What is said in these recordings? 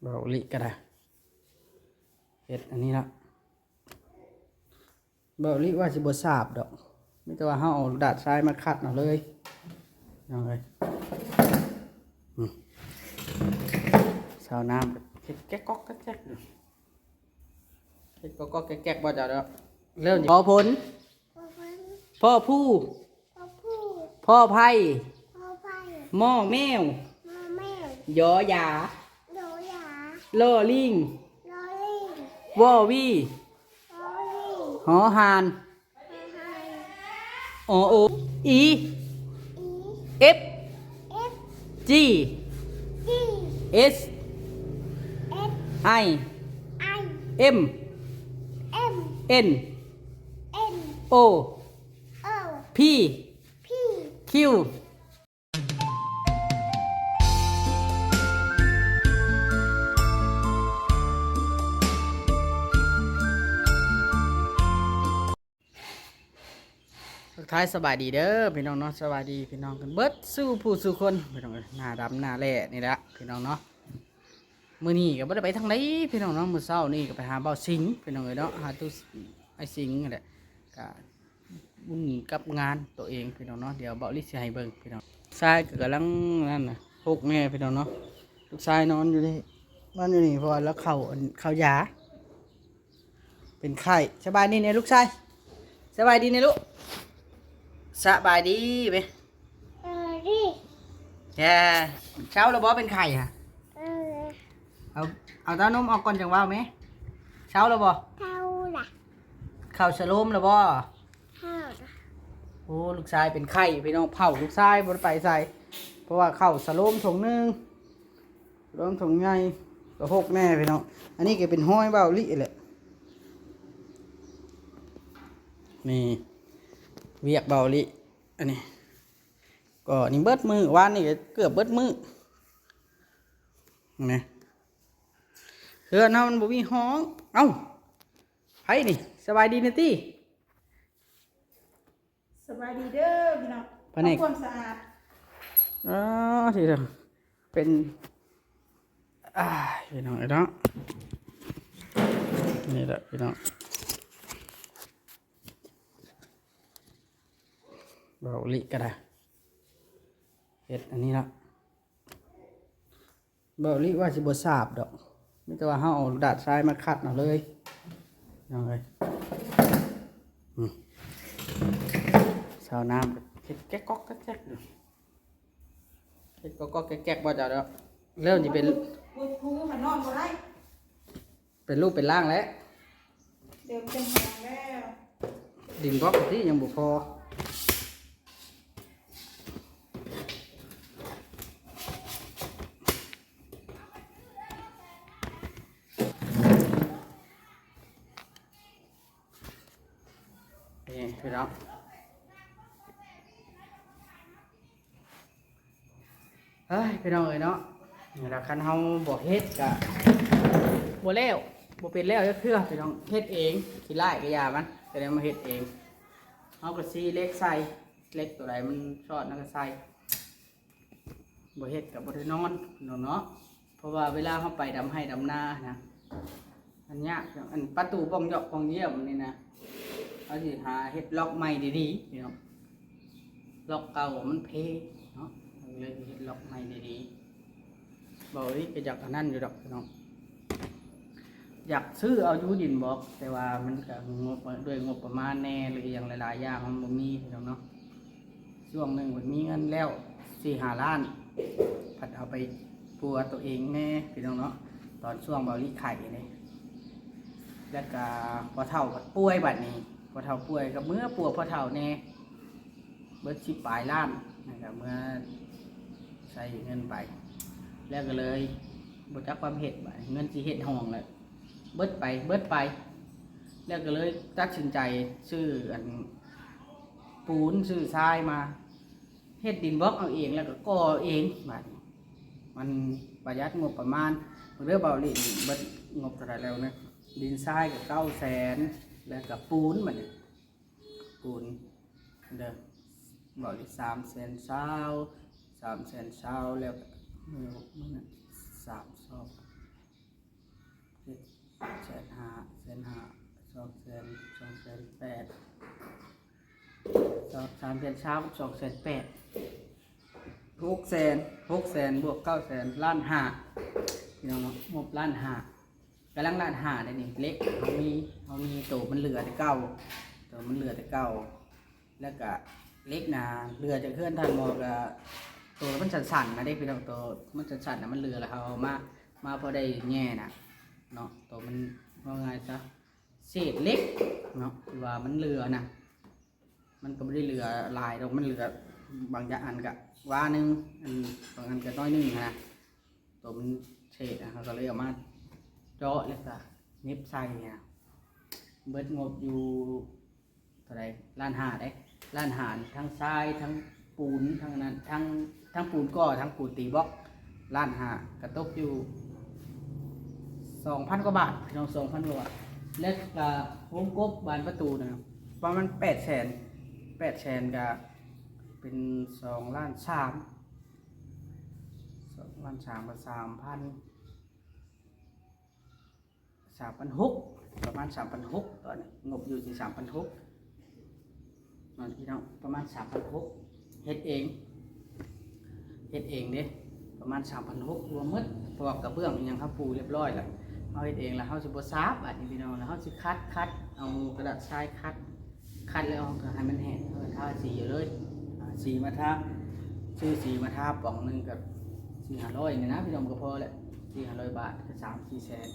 ເບົາລິກະໄດ້ ເຮັດອັນນີ້ລະ. ເບົາລິວ່າຊິບໍ່ສາບດອກ ມີແຕ່ວ່າເຮົາເອົາດາດຊາຍມາຂັດເອົາເລີຍ ນ້ອງເອີຍ. ອືມ ຊາວນາມເຮັດແກກກອກແກກແກກຢູ່ ເຮັດກອກກອກແກກແກກບໍ່ເຈົ້າດອກ. ເລີ່ມ ພໍຜົນ ພໍພົນ ພໍພູ ພໍພູ ພໍໄພ ພໍໄພ ມໍແມວ ມໍແມວ ຢໍຢາ ຢໍຢາ ລໍລີງ ລໍລີງ ວໍວີ ວໍວີ ຫໍຫ່ານ ຫໍຫ່ານ ອໍໂອ ອີ ອີ ເອັຟ ເອັຟ ຈີ ຈີ ເອັສ ເອັສ ໄອ ໄອ ເອັມ ເອັມ ເອັນ ເອັນ ໂອ ໂອ ພີ ພີ ຄິວ. ທັກທາຍສະບາຍດີເດີພີ່ນ້ອງເນາະ ສະບາຍດີພີ່ນ້ອງກັນເບິດສູ່ຜູ້ສູ່ຄົນພີ່ນ້ອງເອີຍ. ໜ້າດຳໜ້າແລ້ນີ້ລະພີ່ນ້ອງເນາະ. ມື້ນີ້ກໍບໍ່ໄດ້ໄປທາງໃດພີ່ນ້ອງເນາະ ມື້ເຊົ້ານີ້ກໍໄປຫາບ່າວສິງພີ່ນ້ອງເອີຍເນາະ ຫາຕູ້ອ້າຍສິງນັ້ນແຫຼະ ກະ ບຸນກັບງານໂຕເອງພີ່ນ້ອງເນາະ. ດຽວເບົາລິຊິໃຫ້ເບິ່ງພີ່ນ້ອງ. ຊາຍກໍກຳລັງນັ້ນນະ ຫົກແນ່ພີ່ນ້ອງເນາະ. ລູກຊາຍນອນຢູ່ນີ້ ນອນຢູ່ນີ້ ເພາະວ່າລາວເຂົ້າ ອັນ ເຂົ້າຢາ ເປັນໄຂ້. ສະບາຍດີແນ່ລູກຊາຍ ສະບາຍດີແນ່ລູກ ສະບາຍດີເບ. ເອີ ດີ ແກ ເຊົາແລ້ວບໍ່ເປັນໄຂ້ຫະ? ເອີ ເອົາ ເອົາເຕົ້ານົມອອກກ່ອນຈັ່ງເວົ້າແມ. ເຊົາແລ້ວບໍ່? ເຊົາລະ. ເຂົ້າສະໂລມແລ້ວບໍ່? ເຂົ້າລະ. ໂອ້ ລູກຊາຍເປັນໄຂ້ພີ່ນ້ອງ ເຜົາລູກຊາຍບໍ່ໄດ້ໄປໃສ ເພາະວ່າເຂົ້າສະໂລມຖົງໜຶ່ງ ສະໂລມຖົງໃຫຍ່ກໍຫົກແນ່ພີ່ນ້ອງ. ອັນນີ້ກໍເປັນຮອຍເບົາລິແຫຼະ ນີ້ ວຽກເບົາລິ ອັນນີ້ ກໍນີ້ເບິດມື້ ວານນີ້ກໍເກືອບເບິດມື້ ນີ້ ເຮືອນເຮົາມັນບໍ່ມີຫ້ອງ. ເອົ້າ ໃຜນີ້ ສະບາຍດີນະຕິ. ສະບາຍດີເດີພີ່ນ້ອງ ພະແນກ ທຳຄວາມສະອາດ. ອໍ ທີ່ເປັນ ອາ ພີ່ນ້ອງເອີຍເນາະ ນີ້ແຫຼະພີ່ນ້ອງ ເບົາລິກໍໄດ້ ເຮັດອັນນີ້ລະ. ເບົາລິວ່າຊິບໍ່ສາບດອກ ມີແຕ່ວ່າເຮົາເອົາດາດຊາຍມາຂັດເອົາເລີຍ ນ້ອງເອີຍ. ອືມ ຊາວນາມເຮັດແກກກອກແກກແກກຢູ່ ເຮັດກອກກອກແກກແກກບໍ່ເຈົ້າດອກ. ເລີ່ມຊິເປັນ ເປັນ ເປັນພູຫານອນບໍ່ໄດ້. ເປັນຮູບເປັນຮ່າງແລ້ວ ເລີ່ມເປັນຮ່າງແລ້ວ. ດິນບລັອກທີ່ຍັງບໍ່ພໍ ນີ້ພີ່ນ້ອງ. ເອີຍ ພີ່ນ້ອງເອີຍເນາະ ແລ້ວຄັນເຮົາບໍ່ເຮັດກະບໍ່ແລ້ວ ບໍ່ເປັນແລ້ວຈັກເທື່ອພີ່ນ້ອງ. ເຮັດເອງ ຂີ້ລ້າຍກະຢ່າມັນ ກະໄດ້ມາເຮັດເອງ. ເຮົາກະຊີ້ເຫຼັກໃສ່ ເຫຼັກໂຕໃດມັນຊອດເຮົາກະໃສ່ ບໍ່ເຮັດກະບໍ່ໄດ້ນອນພີ່ນ້ອງເນາະ. ເພາະວ່າເວລາເຮົາໄປດຳໄຮ່ດຳນານະ ມັນຍາກ. ອັນປະຕູປ່ອງຢອກປ່ອງຢ້ຽມນີ້ນະ ເຮົາຊິຫາເຮັດລັອກໃໝ່ດີໆ ພີ່ນ້ອງ. ລັອກເກົ່າມັນເພເນາະ ເຮົາເລີຍເຮັດລັອກໃໝ່ດີໆ. ເບົາລິກະຢາກອັນນັ້ນຢູ່ດອກພີ່ນ້ອງ ຢາກຊື້ເອົາຢູ່ດິນບລັອກ ແຕ່ວ່າມັນກະງົບ ດ້ວຍງົບປະມານແນ່ ຫຼືອີ່ຫຍັງຫຼາຍໆຢ່າງມັນບໍ່ມີພີ່ນ້ອງເນາະ. ຊ່ວງໜຶ່ງເພິ່ນມີເງິນແລ້ວສີ່ຫ້າລ້ານ ພັດເອົາໄປປົວໂຕເອງແນ່ພີ່ນ້ອງເນາະ ຕອນຊ່ວງເບົາລິໄຂ້ເດ້. ແລ້ວກະພໍ່ເຖົ້າພັດປ່ວຍ ບາດນີ້ພໍ່ເຖົ້າປ່ວຍ ກະເມືອປົວພໍ່ເຖົ້າແນ່ ເບິດສິບປາຍລ້ານ ແລ້ວກະເມືອໃຊ້ເງິນໄປ ແລ້ວກະເລີຍບໍ່ຈັກຄວາມເຮັດ ບາດນີ້ເງິນຊິເຮັດຫ້ອງແລ້ວ ເບິດໄປ ເບິດໄປ ແລ້ວກໍເລີຍຕັດສິນໃຈຊື້ອັນປູນ ຊື້ຊາຍມາເຮັດດິນບລັອກເອົາເອງ ແລ້ວກໍກໍ່ເອງ. ບາດນີ້ມັນປະຢັດງົບປະມານ. ເບິ່ງເດີ ເບົາລິເບິດງົບເທົ່າໃດແລ້ວນະ? ດິນຊາຍກໍເກົ້າແສນ ແລ້ວກໍປູນ ບາດນີ້ປູນເດີ ເບົາລິສາມແສນຊາວ ສາມແສນຊາວ ແລ້ວກໍ ມື້ ມື້ນັ້ນສາມຊອກ ແສນຫ້າ ແສນຫ້າ ສອງແສນ ສອງແສນແປດ ສອງ ສາມແສນຊາວ ສອງແສນແປດ ຫົກແສນ ຫົກແສນບວກເກົ້າແສນ ລ້ານຫ້າ ພີ່ນ້ອງເນາະ ງົບລ້ານຫ້າ ກຳລັງລ້ານຫ້າໄດ໋ນີ້. ເຫຼັກເຮົາມີ ເຮົາມີໂຕມັນເຫຼືອແຕ່ເກົ່າ ໂຕມັນເຫຼືອແຕ່ເກົ່າ ແລ້ວກະເຫຼັກນະ ເຫຼືອຈາກເຮືອນທ່ານໝໍກະ ໂຕມັນສັ້ນໆນະເດ້ພີ່ນ້ອງ ໂຕມັນສັ້ນໆນະ ມັນເຫຼືອແລ້ວເຮົາເອົາມາ ມາພໍໄດ້ແຍ່ນະເນາະ ໂຕມັນ ເວົ້າງ່າຍຊະ ເສດເຫຼັກເນາະ ທີ່ວ່າມັນເຫຼືອນະ ມັນກໍບໍ່ໄດ້ເຫຼືອຫຼາຍດອກ ມັນເຫຼືອບາງຢ່າງ ອັນກະວາໜຶ່ງ ອັນບາງອັນກະໜ້ອຍໜຶ່ງຫັ້ນນະ ໂຕມັນເສດ ເຮົາກໍເລີຍເອົາມາເຈາະ ແລ້ວກະເຫນັບໃສ່ນະ ເບິດງົບຢູ່ ເທົ່າໃດ ລ້ານຫ້າເດ້ ລ້ານຫ້າ ທັງຊາຍ ທັງປູນ ທັງອັນນັ້ນ ທັງ ທັງປູນກໍ່ ທັງປູນຕີບລັອກ ລ້ານຫ້າ ກະຕົກຢູ່ສອງພັນກວ່າບາດ ພີ່ນ້ອງ ສອງພັນກວ່າບາດ ແລ້ວກະໂຮງກົບບານປະຕູນະ ປະມານແປດແສນ ແປດແສນ ກະເປັນສອງລ້ານສາມ ສອງລ້ານສາມ ກະສາມພັນ ສາມພັນຫົກ ປະມານສາມພັນຫົກ ຕອນນີ້ງົບຢູ່ທີ່ສາມພັນຫົກເນາະ ພີ່ນ້ອງ ປະມານສາມພັນຫົກ ເຮັດເອງ ເຮັດເອງເດ້ ປະມານສາມພັນຫົກ ລວມໝົດ ເພາະວ່າກະເບື້ອງອີ່ຫຍັງເຮົາປູຮຽບຮ້ອຍແລ້ວ ເຮົາເຮັດເອງແລ້ວ ເຮົາຊິບໍ່ສາບ ບາດນີ້ພີ່ນ້ອງ ແລ້ວເຮົາຊິຂັດ ຂັດ ເອົາກະດາດຊາຍຂັດ ຂັດແລ້ວເຮົາກໍໃຫ້ມັນແຫ້ງ ເຮົາກໍທາສີເລີຍ ອ່າ ສີມາທາ ຊື້ສີມາທາປ່ອງໜຶ່ງກໍສີ່ຫ້າຮ້ອຍນີ້ນະພີ່ນ້ອງ ກໍພໍແຫຼະ ສີ່ຫ້າຮ້ອຍບາດ ກໍສາມສີ່ແສນ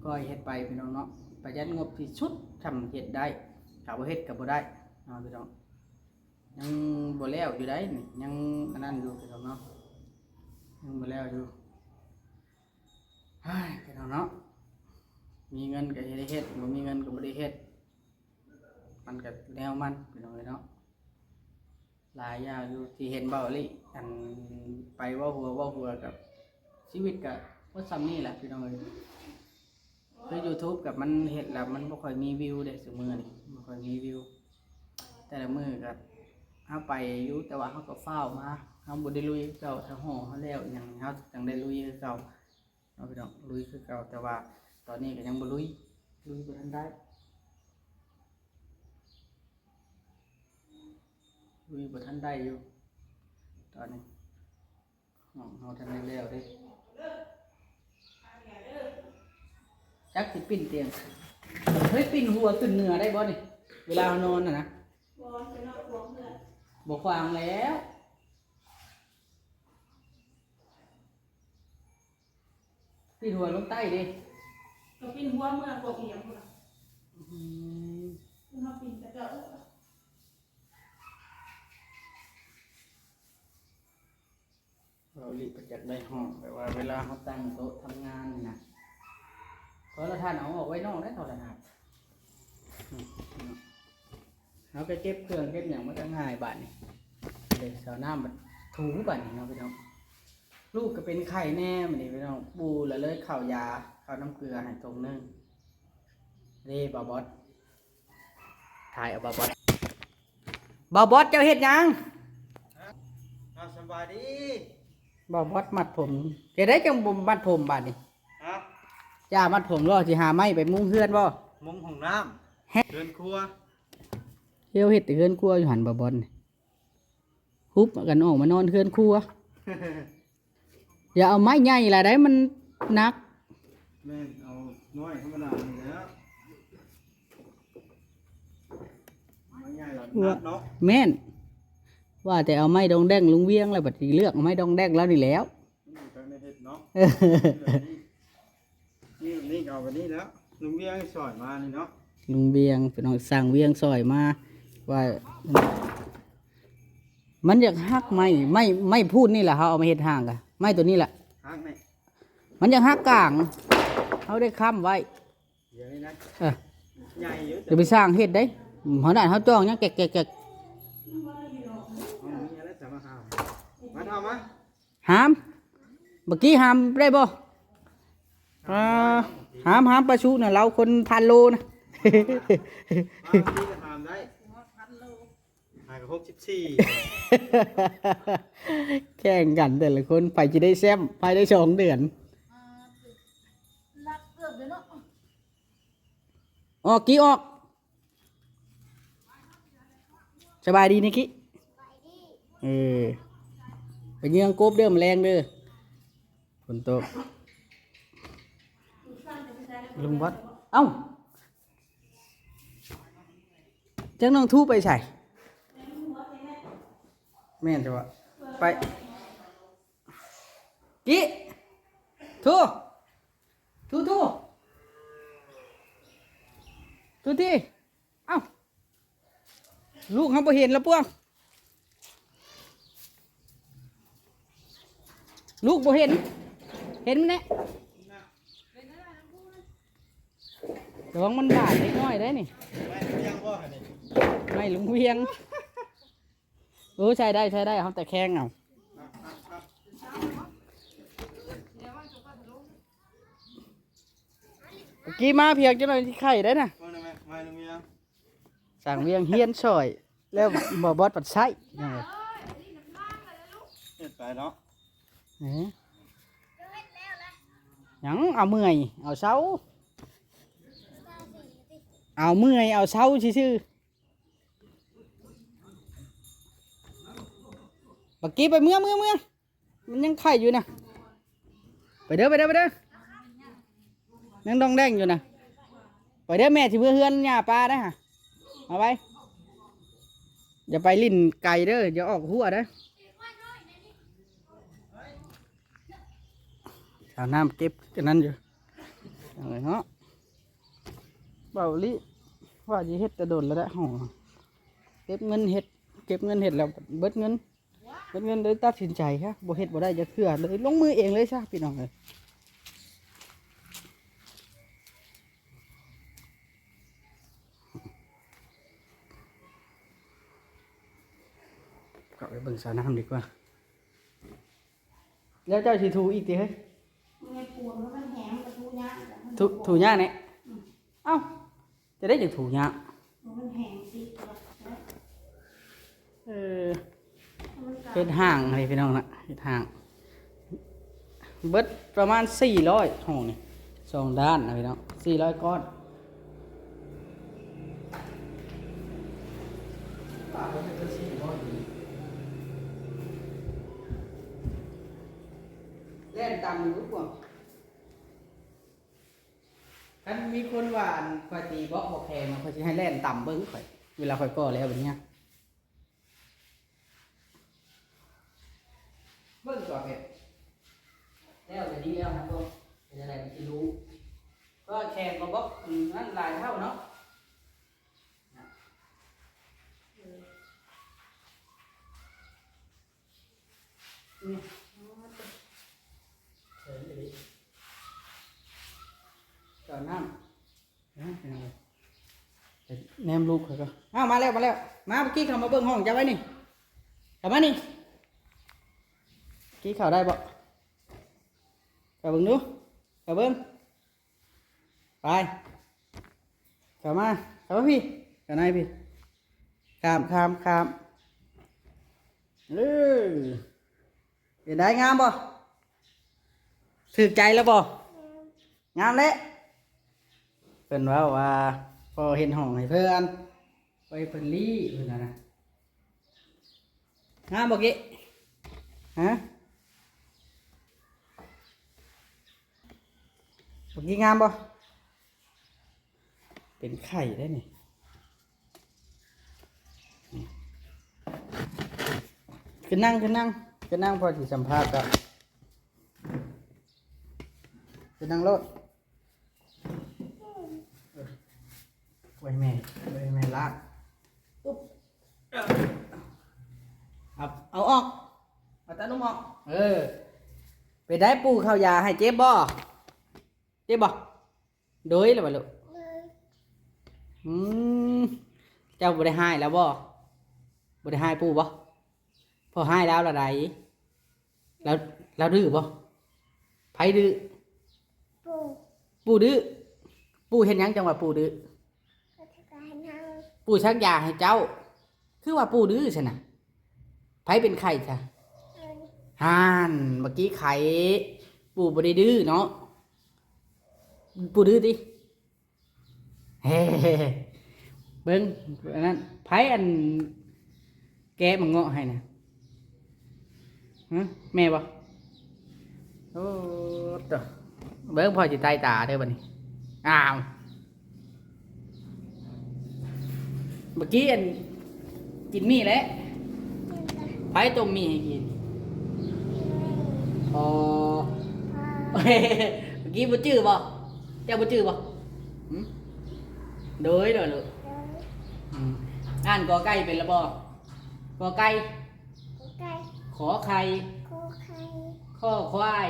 ກໍເຮັດໄປພີ່ນ້ອງເນາະ ປະຢັດງົບທີ່ສຸດ ສ່ຳເຮັດໄດ້ ຖ້າບໍ່ເຮັດກໍບໍ່ໄດ້ເນາະພີ່ນ້ອງ ຍັງບໍ່ແລ້ວຢູ່ໃດ໋ນີ້ ຍັງອັນນັ້ນຢູ່ພີ່ນ້ອງເນາະ ຍັງບໍ່ແລ້ວຢູ່ ເຮີ້ຍ ພີ່ນ້ອງເນາະ ມີເງິນກໍໄດ້ເຮັດ ບໍ່ມີເງິນກໍບໍ່ໄດ້ເຮັດ ມັນກໍແນວມັນ ພີ່ນ້ອງເອີຍເນາະ ຫຼາຍຢ່າງຢູ່ທີ່ເຫັນເວົ້າອີ່ຫຼີ ອັນໄປເວົ້າຫົວເວົ້າຫົວກັບຊີວິດກໍໝົດສ່ຳນີ້ແຫຼະ ພີ່ນ້ອງເອີຍ ຄືຢູທູບກັບມັນເຮັດແລ້ວມັນບໍ່ຄ່ອຍມີວິວເດ້ ຊຸມື້ນີ້ບໍ່ຄ່ອຍມີວິວ ແຕ່ລະມື້ກໍເຮົາໄປຢູ່ ແຕ່ວ່າເຮົາກໍຟ້າວມາ ເຮົາບໍ່ໄດ້ລຸຍຄືເກົ່າ ຖ້າຫໍ່ເຮົາແລ້ວອີ່ຫຍັງ ເຮົາຈັ່ງໄດ້ລຸຍຄືເກົ່າ ເນາະພີ່ນ້ອງ ລຸຍຄືເກົ່າ ແຕ່ວ່າຕອນນີ້ກໍຍັງບໍ່ລຸຍ ລຸຍບໍ່ທັນໄດ້ ລຸຍບໍ່ທັນໄດ້ຢູ່ ຕອນນີ້ຫ້ອງເຮົາທັນໄດ້ແລ້ວເດ້ ຈັກຊິປິ່ນຕຽງ ເຮີ້ຍ ປິ່ນຫົວຂຶ້ນເໜືອໄດ້ບໍ່ນີ້ ເວລາເຮົານອນນະນະ ບໍ່ ໄປນອນຂວາງເຮືອນ ບໍ່ຂວາງແລ້ວ. ປິ່ນຫົວລົງໃຕ້ເດ້ ກໍປິ່ນຫົວເມືອພວກອີ່ຫຍັງພຸ້ນນະ ອືມ ເຮົາປິ່ນແຕ່ເກົ່າ ເວົ້າອີ່ຫຼີປະຈັກໄດ້ຫ້ອງ ແບບວ່າເວລາເຮົາຕັ້ງໂຕະທຳງານນີ້ນະ ໂທລະທັດເອົາອອກໄວ້ນອກໄດ້ ໂທລະທັດ ເຮົາກໍເກັບເຄື່ອງເກັບຫຍັງມັນກໍງ່າຍບາດນີ້ ເດ້ ສາວນ້ຳບັດຖູບາດນີ້ເນາະພີ່ນ້ອງ ລູກກໍເປັນໄຂ້ແດ່ມື້ນີ້ພີ່ນ້ອງ ປູ່ລະເລີຍເຂົ້າຢາ ເຂົ້ານ້ຳເກືອໃຫ້ຖົງໜຶ່ງ ເດ້ ບ່າວບອດ ຖ່າຍເອົາບ່າວບອດ ບ່າວບອດ ເຈົ້າເຮັດຫຍັງ? ອ້າວ ສະບາຍດີ ບ່າວບອດມັດຜົມ ເຮັດໄດຈັ່ງບໍ່ມັດຜົມບາດນີ້? ຮະ? ຈ້າມັດຜົມບໍ່? ຊິຫາໄມ້ໄປມຸງເຮືອນບໍ່? ມຸງຫ້ອງນ້ຳ ເຮືອນຄົວ ເຮັດ ເຮັດແຕ່ເຮືອນຄົວຢູ່ຫັ້ນ ບ່າວບອດ ຮຸບກັນອອກມານອນເຮືອນຄົວ ຢ່າເອົາໄມ້ໃຫຍ່ຫຼາຍໄດ໋ ມັນໜັກ ແມ່ນ ເອົານ້ອຍທຳມະດານີ້ແຫຼະ ໄມ້ໃຫຍ່ລະໜັກເນາະ ແມ່ນ ວ່າແຕ່ເອົາໄມ້ດອງແດງລຸງວຽງ ແລ້ວບັດນີ້ເລືອກເອົາໄມ້ດອງແດງລາວນີ້ແລ້ວ ມັນບໍ່ຈັກແນວເຮັດເນາະ ເອີ ນີ້ແບບນີ້ກໍເອົາແບບນີ້ແລ້ວ ລຸງວຽງຊ່ອຍມານີ້ເນາະ ລຸງວຽງ ພີ່ນ້ອງ ຊ່າງວຽງຊ່ອຍມາ ວ່າມັນຢາກຫັກໄມ້ ໄມ້ ໄມ້ພູດນີ້ແຫຼະ ເຮົາເອົາມາເຮັດຮ່າງກະ ໄມ້ໂຕນີ້ແຫຼະ ຫັກໄໝ? ມັນຢາກຫັກກາງ ເຮົາໄດ້ຄ້ຳໄວ້ ດຽວນີ້ນະ ເອີ ໃຫຍ່ຢູ່ ຢ່າໄປສ້າງເຮັດເດ້ ເຮົານັ້ນເຮົາຈ້ອງຍັງແກກໆໆ ເອົາມາແລ້ວຈະມາຫາ ມາເອົາມາ ຫາມ ເມື່ອກີ້ຫາມໄດ້ບໍ່? ອ່າ ຫາມ ຫາມປາຊູນະ ລາວຄົນພັນໂລນະ ມາເມື່ອກີ້ກໍຫາມໄດ້ ຫາກໍຫົກສິບສີ່ ແຂ່ງກັນແຕ່ລະຄົນ ໃຜຊິໄດ້ແຊ້ມພາຍໃນສອງເດືອນ ໜັກເກີບເດ້ເນາະ ອອກ ກີ້ອອກ. ສະບາຍດີນິກິ. ເອີ ໄປເຍືອງກົບເດີ ມາແລງເດີ ຝົນຕົກ. ລຸງວັດ ເອົ້າ ຈັກນ້ອງທູໄປໃສ? ແມ່ນແທ້ວະ ໄປ ກິ້ ທູ ທູ ທູ ທູທີ. ເອົ້າ ລູກເຮົາບໍ່ເຫັນລະປວງ ລູກບໍ່ເຫັນ ເຫັນມັນແນ່ ລະວັງມັນບາດເດັກນ້ອຍໄດ໋ນີ້ ໄມ້ລຸງວຽງ. ເອີ ໃຊ້ໄດ້ ໃຊ້ໄດ້ ເຮົາແຕ່ແຄງເອົາ. ກີ້ມາພຽງຈັກໜ້ອຍຊິໄຂ່ໄດ້ນະ ມາແມ່ ມາແມ່ ສາງວຽງຮຽນຊ່ອຍ ແລ້ວບໍ່ບອດປັດໃຊ້ ເຮັດໄປເນາະ ເອີ ຫຍັງ ເອົາເມື່ອຍ ເອົາເຊົາ ເອົາເມື່ອຍ ເອົາເຊົາຊື່ໆ. ບັກກີ້ໄປເມືອ ເມືອ ເມືອ ມັນຍັງໄຂ່ຢູ່ນະ ໄປເດີ ໄປເດີ ໄປເດີ ຍັງດອງແດງຢູ່ນະ ໄປເດີ ແມ່ຊິເມືອເຮືອນຍ່າປ້າໄດ໋ຫະ ເອົາໄວ້ ຢ່າໄປຫຼິ້ນໄກເດີ ຢ່າອອກຫົວເດີ. ສາວນ້ຳເກັບອັນນັ້ນຢູ່ ເອົາເນາະ ເບົາລີ້ ວ່າຊິເຮັດແຕ່ດົນແລ້ວແຫຼະ ຫ້ອງ ເກັບເງິນເຮັດ ເກັບເງິນເຮັດແລ້ວເບິດເງິນ ເບິດເງິນ ເລີຍຕັດສິນໃຈ ຮະ ບໍ່ເຮັດບໍ່ໄດ້ຈັກເທື່ອ ເລີຍລົງມືເອງເລີຍຊະ ພີ່ນ້ອງເອີຍ. ເຂົ້າໄປເບິ່ງສາວນ້ຳດີກວ່າ. ແລ້ວເຈົ້າຊິຖູອີກຕິເຮີ້ຍ? ມັນປວມແລ້ວມັນແຫ້ງ ມັນຖູຍາກ ຖູ ຖູຍາກແນ່. ອືມ ເອົ້າ ຈະໄດ້ຈັ່ງຖູຍາກ ມັນແຫ້ງຕິດ. ເອີ ມັນກະ ເຮັດຫ້າງໃຫ້ພີ່ນ້ອງນະ ເຮັດຫ້າງ ເບິດປະມານສີ່ຮ້ອຍ ຫ້ອງນີ້ ສອງດ້ານນະພີ່ນ້ອງ ສີ່ຮ້ອຍກ້ອນ. ແລ່ນຕຳຢູ່ພວກ ຄັນມີຄົນວ່າ ອັນ ຂ້ອຍຕີບລັອກບໍ່ແຂງ ຂ້ອຍຊິໃຫ້ແລ່ນຕຳເບິ່ງ ຂ້ອຍ ເວລາຂ້ອຍກໍ່ແລ້ວບັດນີ້ ເບິ່ງກ່ອນເພດ ແລ້ວດຽວນີ້ແລ້ວນະ ເບິ່ງເປັນຈັ່ງໃດມັນຊິຮູ້ ເພາະວ່າແຂງກໍບລັອກນັ້ນຫຼາຍເທົ່າເນາະ. ເຈົ້ານ້ຳ ເອີ ໄປແນມລູກຂ້ອຍກ່ອນ. ອ້າວ ມາແລ້ວ ມາແລ້ວ ມາ ເມື່ອກີ້ເຂົ້າມາເບິ່ງຫ້ອງເຈົ້າໄວ້ນີ້ ເຂົ້າມານີ້ ກີ້ເຂົ້າໄດ້ບໍ່? ເຂົ້າເບິ່ງດູ ເຂົ້າເບິ່ງ ໄປ ເຂົ້າມາ ເຂົ້າມາພີ້ ເຂົ້າໃນພີ້ ຂ້າມ ຂ້າມ ຂ້າມ ເອີ ເປັນໃດ ງາມບໍ່? ຖືກໃຈແລ້ວບໍ່? ງາມແລ້ວ ເພິ່ນເວົ້າວ່າ ພໍ່ເຮັດຫ້ອງໃຫ້ເພິ່ນ ບໍ່ໃຫ້ເພິ່ນລີ້ ເພິ່ນວ່ານະ. ງາມບໍ່ກີ້? ຮະ? ບໍ່ກີ້ງາມບໍ່? ເປັນໄຂ້ໄດ໋ນີ້. ຂຶ້ນນັ່ງ ຂຶ້ນນັ່ງ ຂຶ້ນນັ່ງ ພໍຊິສຳພາດເຈົ້າ. ໄປນັ່ງໂລດ ເອີ ໄວ້ແມ່ ໄວ້ແມ່ລາກ ເອົາ ເອົາອອກ ເອົາຕາໜຸ່ມອອກ ເອີ ເປັນໃດປູ່ເຂົ້າຢາໃຫ້ ເຈັບບໍ່? ເຈັບບໍ່? ໂດຍ ແລ້ວບໍ່ລູກ? ອືມ ເຈົ້າບໍ່ໄດ້ຮ້າຍລາວບໍ່? ບໍ່ໄດ້ຮ້າຍປູ່ບໍ່? ພໍ່ຮ້າຍລາວລະໃດ ລາວ ລາວດື້ບໍ່? ໃຜດື້? ປູ່ ປູ່ດື້. ປູ່ເຮັດຫຍັງຈັ່ງວ່າປູ່ດື້? ປູ່ສັກຢາໃຫ້ເຈົ້າ. ຄືວ່າປູ່ດື້ຊັ້ນນະ? ໃຜເປັນໄຂ້ຊະ? ເອີ ຫັ້ນ ເມື່ອກີ້ໄຂ້ ປູ່ບໍ່ໄດ້ດື້ເນາະ. ປູ່ດື້ຕິ? ເບິ່ງ ອັນນັ້ນ ໃຜອັນແກະໝາກເງາະໃຫ້ນະ? ຮະ ແມ່ບໍ່? ໂອ້ ໂຕ ເບິ່ງ ພໍ່ຊິຕາຍຕາເດີບັດນີ້. ອ້າວ ເມື່ອກີ້ອັນ ກິນໝີ່ແຫຼະ ໃຜຕົ້ມໝີ່ໃຫ້ກິນ? ອໍ ເມື່ອກີ້ບໍ່ຈື່ບໍ່? ເຈົ້າບໍ່ຈື່ບໍ່? ຫື? ໂດຍ ໂດຍ ໂດຍ ອືມ ອ່ານ ກ ໄກ່ ເປັນລະບໍ່? ກ ໄກ່ ກ ໄກ່ ຂ ໄຂ່ ຂ ໄຂ່ ຄ ຄວາຍ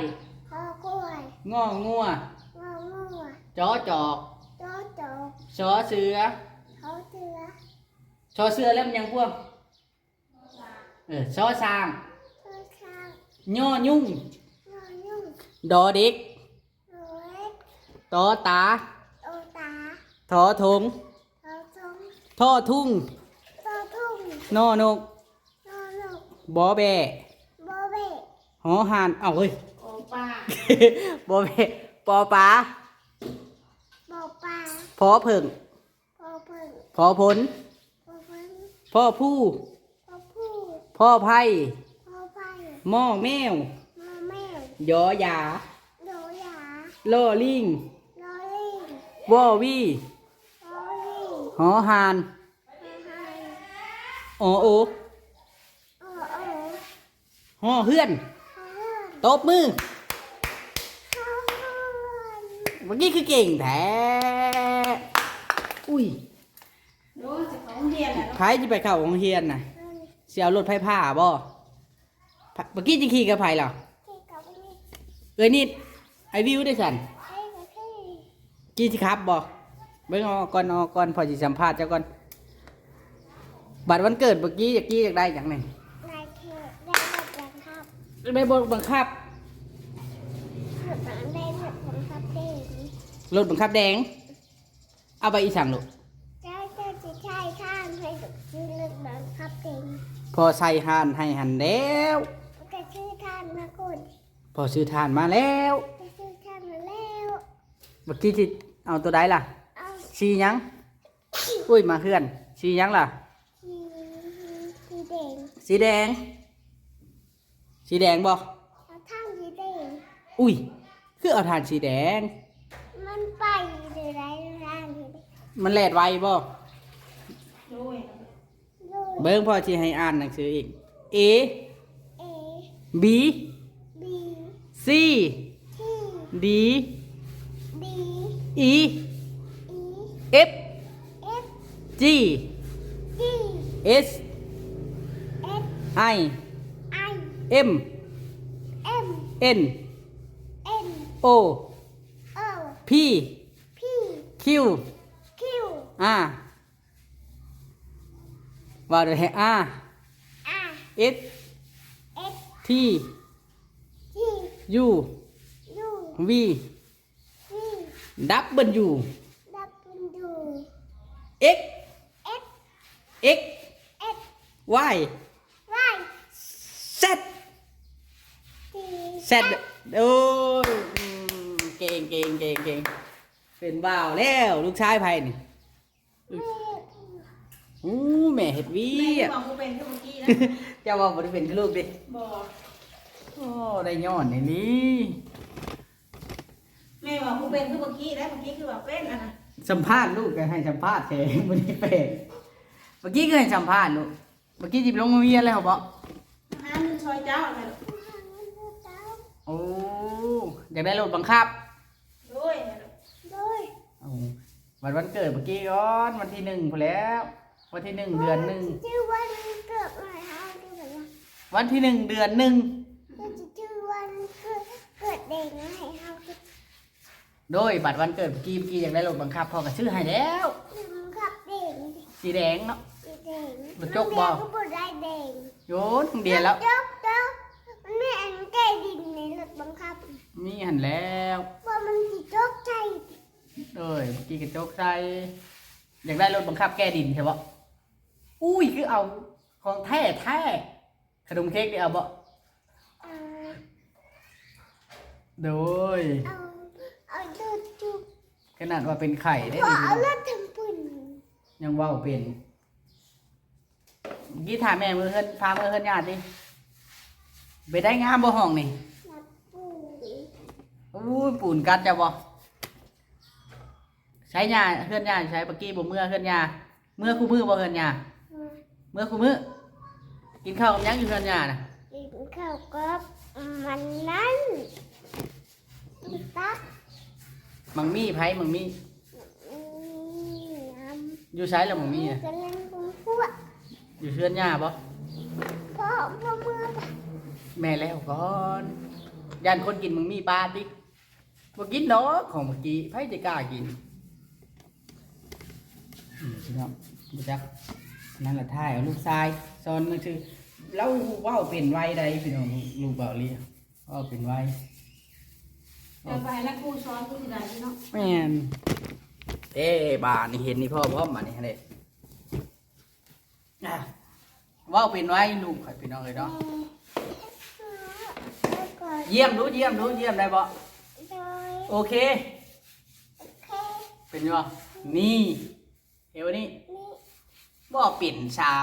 ຄ ຄວາຍ ງ ງົວ ງ ງົວ ຈ ຈອກ ຈ ຈອກ ຊ ເສືອ ຊ ເສືອ ຊ ເສືອແລ້ວມັນຫຍັງພວກ? ເອີ ຊ ຊ້າງ ຊ ຊ້າງ ຍ ຍຸງ ຍ ຍຸງ ດ ເດັກ ດ ເດັກ ຕ ຕາ ຕ ຕາ ທ ທົງ ທ ທົງ ທໍ ທຸງ ທໍ ທຸງ ນໍ ນົກ ນໍ ນົກ ບໍ ແບ້ ບໍ ແບ້ ຫໍ ຫ່ານ ເອົ້າ ເຮີ້ຍ ປໍ ປາ ບໍ ແບ້ ປໍ ປາ ປໍ ປາ ພໍ ເຜິ້ງ ພໍ ເຜິ້ງ ພໍ ພົນ ພໍ ພົນ ພໍ ພູ ພໍ ພູ ພໍ ໄພ ພໍ ໄພ ມໍ ແມວ ມໍ ແມວ ຢ ຢາ ຢ ຢາ ລໍ ລີງ ລໍ ລີງ ວ ວີ ວ ວີ ຫໍ ຫ່ານ ຫໍ ຫ່ານ ອໍ ໂອ ອໍ ໂອ ຫໍ ເຮືອນ ຫໍ ເຮືອນ ຕົບມື ຫໍ ເຮືອນ ເມື່ອກີ້ຄືເກັ່ງແທ້ ອຸ້ຍ ໂອ້ຍ ຈະເຂົ້າໂຮງຮຽນແລ້ວເນາະ ໃຜຊິໄປເຂົ້າໂຮງຮຽນນະ? ເອີ ຊິເອົາລົດໄຟຟ້າບໍ່? ເມື່ອກີ້ຈະຂີ່ກັບໃຜລະ? ຂີ່ກັບນີ້ ເອື້ອຍນິດ ອ້າຍວິວເດຊັ້ນ? ອ້າຍວິວ ຂີ່ຊິຂັບບໍ່? ເບິ່ງ ເອົາອອກກ່ອນ ເອົາອອກກ່ອນ ພໍ່ຊິສຳພາດເຈົ້າກ່ອນ ບັດວັນເກີດເມື່ອກີ້ ຢາກ ກີ້ຢາກໄດ້ຫຍັງນີ້? ໄດ້ເທ ໄດ້ລົດບັງຄັບ ໄດ້ລົດບັງຄັບ ໄດ້ລົດບັງຄັບແດງ ລົດບັງຄັບແດງ ເອົາໄປອີ່ສັງລູກ? ເຈົ້າ ເຈົ້າຊິໃຊ້ທ່ານໃຫ້ລູກຊື້ລົດບັງຄັບເອງ ພໍ່ໃສ່ຮ້ານໃຫ້ຫັ້ນແລ້ວ ກໍຊື້ຖ່ານມາກ່ອນ ພໍ່ຊື້ຖ່ານມາແລ້ວ ກໍຊື້ຖ່ານມາແລ້ວ ບັກກີ້ຊິເອົາໂຕໃດລະ? ເອົາ ສີຫຍັງ? ອຸ້ຍ ມາເຮືອນ ສີຫຍັງລະ? ສີ ສີແດງ ສີແດງ ສີແດງບໍ່? ເອົາຖ່ານສີແດງ ອຸ້ຍ ຄືເອົາຖ່ານສີແດງ? ມັນໄປຢູ່ໃດ ມັນແລ່ນໄວບໍ່? ໂດຍ ໂດຍ ເບິ່ງ ພໍ່ຊິໃຫ້ອ່ານໜັງສືອີກ A A B B C C D D E E F F G G S S I I M M N N O O P P Q Q R ວ່າໂດຍໃຫ້ R R S S T T U U V V W W X X X Y Y Z Z ໂອ້ຍ ເກັ່ງ ເກັ່ງ ເກັ່ງ ເກັ່ງ ເປັນບ່າວແລ້ວ ລູກຊາຍໃຜນີ້? ໂອ້ ແມ່ເຮັດວຽກ ແມ່ຄືວ່າບໍ່ເປັນຄືເມື່ອກີ້ນະ ເຈົ້າວ່າບໍ່ໄດ້ເປັນຄືລູກເດ້ ບໍ່ ໂອ້ ໄດ້ຍ້ອນອີ່ຫຼີ ແມ່ວ່າບໍ່ເປັນຄືເມື່ອກີ້ນະ ເມື່ອກີ້ຄືວ່າເປັນ ອັນນະ ສຳພາດລູກກໍໃຫ້ສຳພາດແທ້ ບໍ່ໄດ້ແປງ ເມື່ອກີ້ຄືໃຫ້ສຳພາດລູກ ເມື່ອກີ້ຊິໄປລົງໂຮງຮຽນແລ້ວບໍ່? ຫາເງິນຊ່ອຍເຈົ້າແຫຼະ ໂອ້ ຢາກໄດ້ລົດບັງຄັບ ໂດຍ ໂດຍ ເອົາ ວັນ ວັນເກີດເມື່ອກີ້ກ່ອນ ວັນທີໜຶ່ງພຸ້ນແຫຼ້ວ ວັນທີໜຶ່ງເດືອນໜຶ່ງ ຊື່ວັນເກີດໃຫ້ເຮົາ ວັນທີໜຶ່ງເດືອນໜຶ່ງ ຊື່ວັນເກີດ ເກີດແດງໃຫ້ເຮົາ ໂດຍ ບັດວັນເກີດເມື່ອກີ້ ເມື່ອກີ້ຢາກໄດ້ລົດບັງຄັບ ພໍ່ກໍຊື້ໃຫ້ແລ້ວ ລົດບັງຄັບແດງ ສີແດງເນາະ ສີແດງ ລົດຈົກບໍ່? ນ້ອງເດຍກໍບໍ່ໄດ້ແດງ ໂຍ ນ້ອງເດຍແລ້ວ ຈົກ ຈົກ ມັນມີອັນແກ່ດິນໃນລົດບັງຄັບ ມີຫັ້ນແລ້ວ ວ່າມັນຊິຈົກໃສ່ ເອີຍ ເມື່ອກີ້ກະຈົກໃສ່ ຢາກໄດ້ລົດບັງຄັບແກ່ດິນໃຊ່ບໍ່? ອຸ້ຍ ຄືເອົາຂອງແທ້ແທ້ ຂະໜົມເຄ້ກນີ້ເອົາບໍ່? ເອີ ໂດຍ ເອົາ ເອົາລົດຈຸ ຂະໜາດວ່າເປັນໄຂ້ເດ້ ບໍ່ ນີ້ ເອົາລົດທຳ ຍັງເວົ້າເປັນ. ກີ້ຖາມແມ່ ມື້ເຮືອນ ພາເມືອເຮືອນຍ່າຕິ. ໄປໄດ້ງາມບໍ່ຫ້ອງນີ້? ໂອ້ຍ ປູນກັດເຈົ້າບໍ່? ໃສຍ່າ ເຮືອນຍ່າຢູ່ໃສ? ປາກີ້ບໍ່ເມືອເຮືອນຍ່າ. ເມືອຄູ່ມື້ບໍ່ເຮືອນຍ່າ? ເມືອຄູ່ມື້. ກິນເຂົ້າກັບຫຍັງຢູ່ເຮືອນຍ່ານະ? ກິນເຂົ້າກັບມັນນັ້ນ ມັນຕັບ. ໝາກມີ້ໃຜ? ໝາກມີ້ ໝາກມີ້ນຳ. ຢູ່ໃສລະໝາກມີ້ນະ? ກຳລັງກຸມພວກ. ຢູ່ເຮືອນຍ່າບໍ່? ພໍ່ ພໍ່ເມືອ. ແມ່ນແລ້ວກ່ອນ. ຢ້ານຄົນກິນໝາກມີ້ປາຕິ? ບໍ່ກິນດອກ ຂອງເມື່ອກີ້ ໃຜຈະກ້າກິນ? ອືມ ພີ່ນ້ອງ ບໍ່ຈັກ ນັ້ນລະ ຖ່າຍເອົາລູກຊາຍ ສອນໜັງສື. ລາວເວົ້າເປັນໄວໃດ໋ ພີ່ນ້ອງ ລູກເບົາລີ ເວົ້າເປັນໄວ. ແຕ່ໄປໃຫ້ນັກຄູສອນຄືຊິໄດ້ເນາະ. ແມ່ນ. ເອ້ ບາດນີ້ເຫັນອີ່ພໍ່ພ້ອມ ບາດນີ້ຫັ້ນເດ້. ອ່າ ເວົ້າເປັນໄວລູກຂ້ອຍ ພີ່ນ້ອງເອີຍເນາະ. ແມ່ ແລ້ວກໍ ຢ້ຽມດູ ຢ້ຽມດູ ຢ້ຽມໄດ້ບໍ່? ໂດຍ ໂອເຄ ໂອເຄ ເປັນຢູ່ບໍ່? ນີ້ ເຮັດແບບນີ້ ນີ້ ບໍ່ເປັນຊ້ຳ.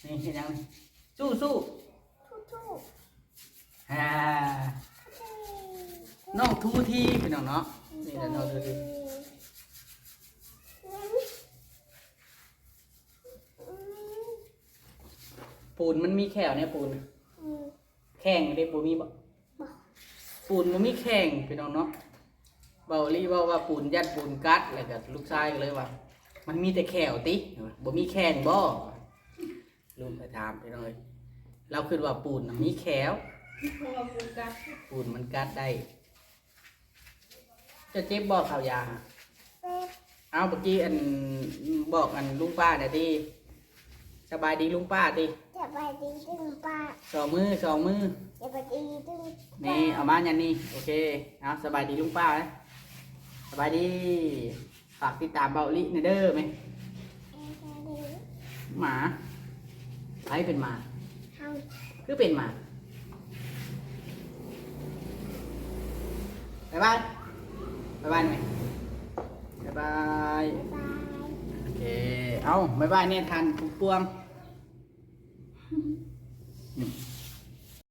ນີ້ ນີ້ເຮັດຫຍັງນີ້? ສູ້ໆ ທູໆ ອ່າ ທູໆ ນ້ອງທູທີ ພີ່ນ້ອງເນາະ. ນີ້ແຫຼະນ້ອງທູທີ. ອືມ ປູນມັນມີແຂ້ວແນວປູນ ອືມ ແຂ້ງເດ້ ບໍ່ມີບໍ່? ບໍ່ ປູນບໍ່ມີແຂ້ງ ພີ່ນ້ອງເນາະ. ເບົາລີເວົ້າວ່າປູນຢ້ານປູນກັດ ແລ້ວກໍລູກຊາຍກໍເລີຍວ່າ ມັນມີແຕ່ແຂ້ວຕິ ບໍ່ມີແຂ້ງບໍ່? ລູກກໍຖາມ ພີ່ນ້ອງເອີຍ ລາວຄິດວ່າປູນນະມີແຂ້ວ ເພາະວ່າປູນກັດ ປູນມັນກັດໄດ້. ເຈົ້າເຈັບບໍ່ ເຂົ້າຢາ? ເຈັບ. ເອົາ ປາກີ້ ອັນ ບອກອັນລຸງປ້າແດ່ຕິ ສະບາຍດີລຸງປ້າຕິ. ສະບາຍດີລຸງປ້າ ສອງມື ສອງມື. ສະບາຍດີລຸງປ້າ. ນີ້ ເອົາມາຫຍັງນີ້? ໂອເຄ ເອົາ ສະບາຍດີລຸງປ້າ ສະບາຍດີ. ຝາກຕິດຕາມເບົາລິແດ່ເດີແມ່. ໝາ ໃຜເປັນໝາ? ເຮົາ ຄືເປັນໝາ? ບາຍບາຍ ບາຍບາຍແມ່ ບາຍບາຍ ບາຍບາຍ. ໂອເຄ ເອົາ ບາຍບາຍແນ່ທ່ານຜູ້ປວງ.